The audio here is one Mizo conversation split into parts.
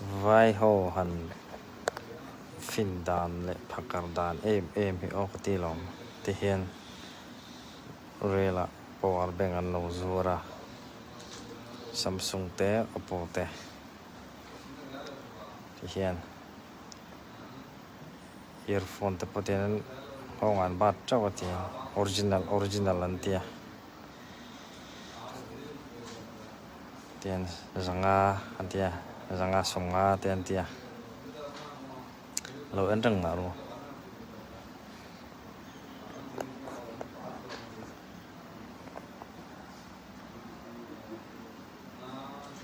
Vai ho han fin dan leh phakar dan em em hi aw ka ti lawm ti hian rel ah power bank an lo zuar a Samsung te Oppo te ti hian earphone te pawh tian nghawng an bat teuh a ti original original an tia. Tian zanga an ti a, zanga sawmnga te an ti a, lo en reng mah ru.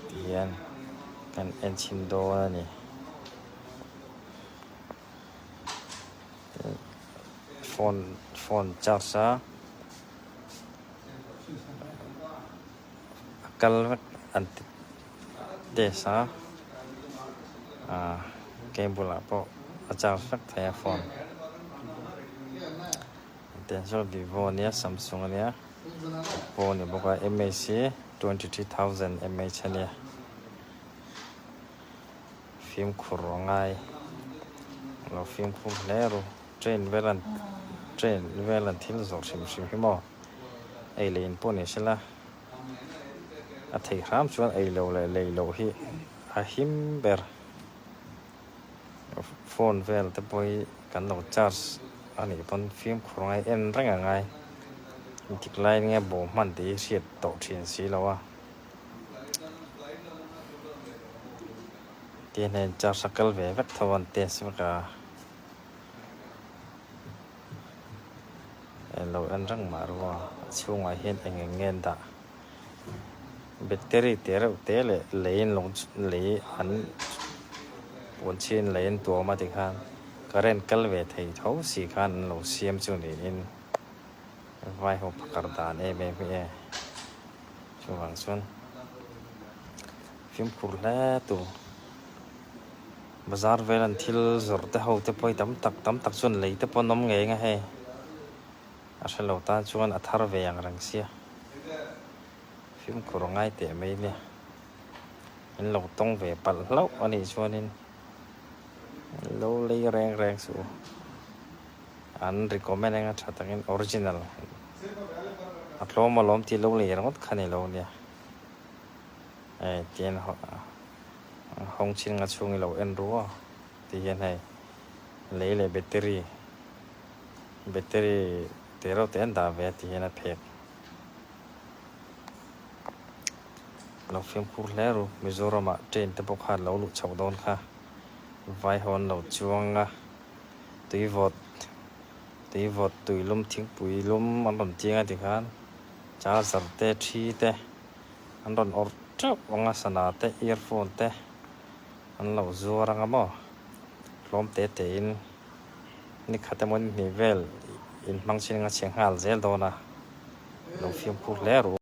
Tihian kan en chhin dawn a ni. Phone phone charge a. A kal vek an ti test a ah cable ah pawh a charge vek thei a phone tiang saw vivo a nia samsung a nia oppo a ni bawk a mh hi 23000 mh a nia fimkhur a ngai lo fimkhur hle ru. Train vel an train vel an thil zawrh hrim hrim hi maw ei leh in pawh ni sela a theih hram chuan ei loh leh lei loh hi a him ber phone vel te pawh hi kan lo charge a nih pawn fimkhur ngai en reng a ngai engtik laiin nge bawh hman tih hi hriat tawh thin si lo a tihian hei charge a kal ve vek tho a an test vek a. Lo en reng mah ru a, a chhungah hian eng eng nge an dah battery te reuh te leh lei an lo lei an puan chhin lei an tuam a tikhan current kal ve thei tho si khan an lo siam chu niin vai ho phakar dan em em hi e chuvang chuan fimkhur hle tur. Bazar vel an thil zawrh te ho te pawh hi tam tak tam tak chuan lei te pawh an awm ngei ang a hei a hre lo tan chuan a thar ve ang reng sia fimkhur a ngai teh mai nia in lo tawng ve palh hlauh a nih chuanin lo lei reng reng suh u an recommend eng a tha takin original a tlawm alawm tih lo lei ringawt kha ni lo nia hei tian Hawng chin nga chhung i lo en ru a ti hian hei lei leh battery battery te reuh te an dah ve a ti hian a phek lo fimkhur hle ru Mizoram ah train te pawh kha lo luh chhoh dawn kha vai ho an lo chuang a tui vawt tui vawt tui lum thingpui lum an rawn chiang a tikhan charger te thi te. An rawn awrh teuh ang a sana te earphone te an lo zuar ang a maw hlawm te te in ni khat emaw ni hnih vel in hmang chin anga chhe nghal zel dawn a lo fimkhur hle ru.